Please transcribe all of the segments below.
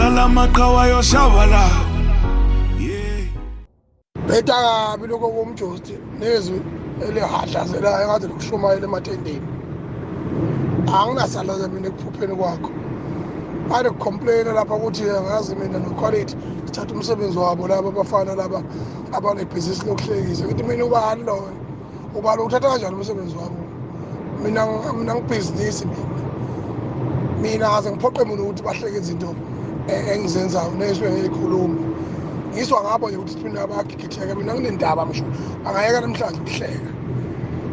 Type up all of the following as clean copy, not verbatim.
Nalamaqhawe ayoshabalala, yeah. Bheda kabi lokho komjosti nezwi elihhahlazelayo engathi likushumayela emathendeni. Anginasalaza mina ekuphupheni kwakho. Ade kucomplaina lapha ukuthi angazi mina no-quality sithatha umsebenzi wabo laba abafana laba abanebhizinisi lokuhlekisa. Ngithi mina ubani loyo? Ubani uthatha kanjani umsebenzi wabo? Mina ngibhizinisi mina. Mina ngaze ngiphoqe mina ukuthi bahleke izinto engizenzayo nezwi engiyikhuluma. Ngizwa ngabo nje ukuthi mina bayagigitheka, mina nginendaba ngisho angayeka namhlanje ukuhleka.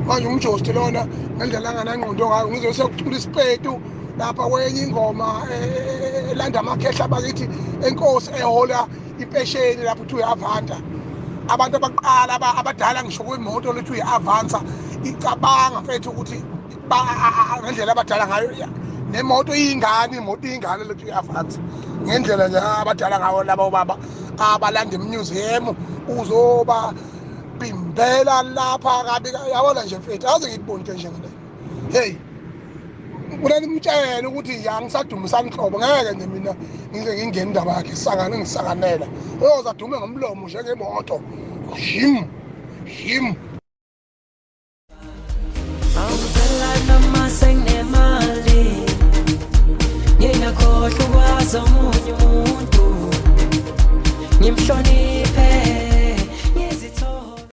Manje umjosti lona ngendlela anganangqondo ngayo ngizwe sekucula isipetu lapha kwenye ingoma elanda amakhehla bakithi enkosi ehola impesheni lapho uthi uyi-Avanza. Abantu abaqala abadala ngisho kwimoto lethi uyi-Avanza icabanga mfethu ukuthi ngendlela abadala ngayo nemoto iyingane, imoto iyingane lethi uyi-Avanza ngendlela nje abadala ngayo laba obaba abalanda emuseum uzoba bimbela lapha kabi yabona nje mfethu aze ngikubone into enjengale. Hey, kunani umtshele ukuthi nje angisadumisani nhlobo, ngeke nje mina ngize ngingene indaba yakhe isakane ngisakanela uyoze adume ngomlomo njengemoto him him.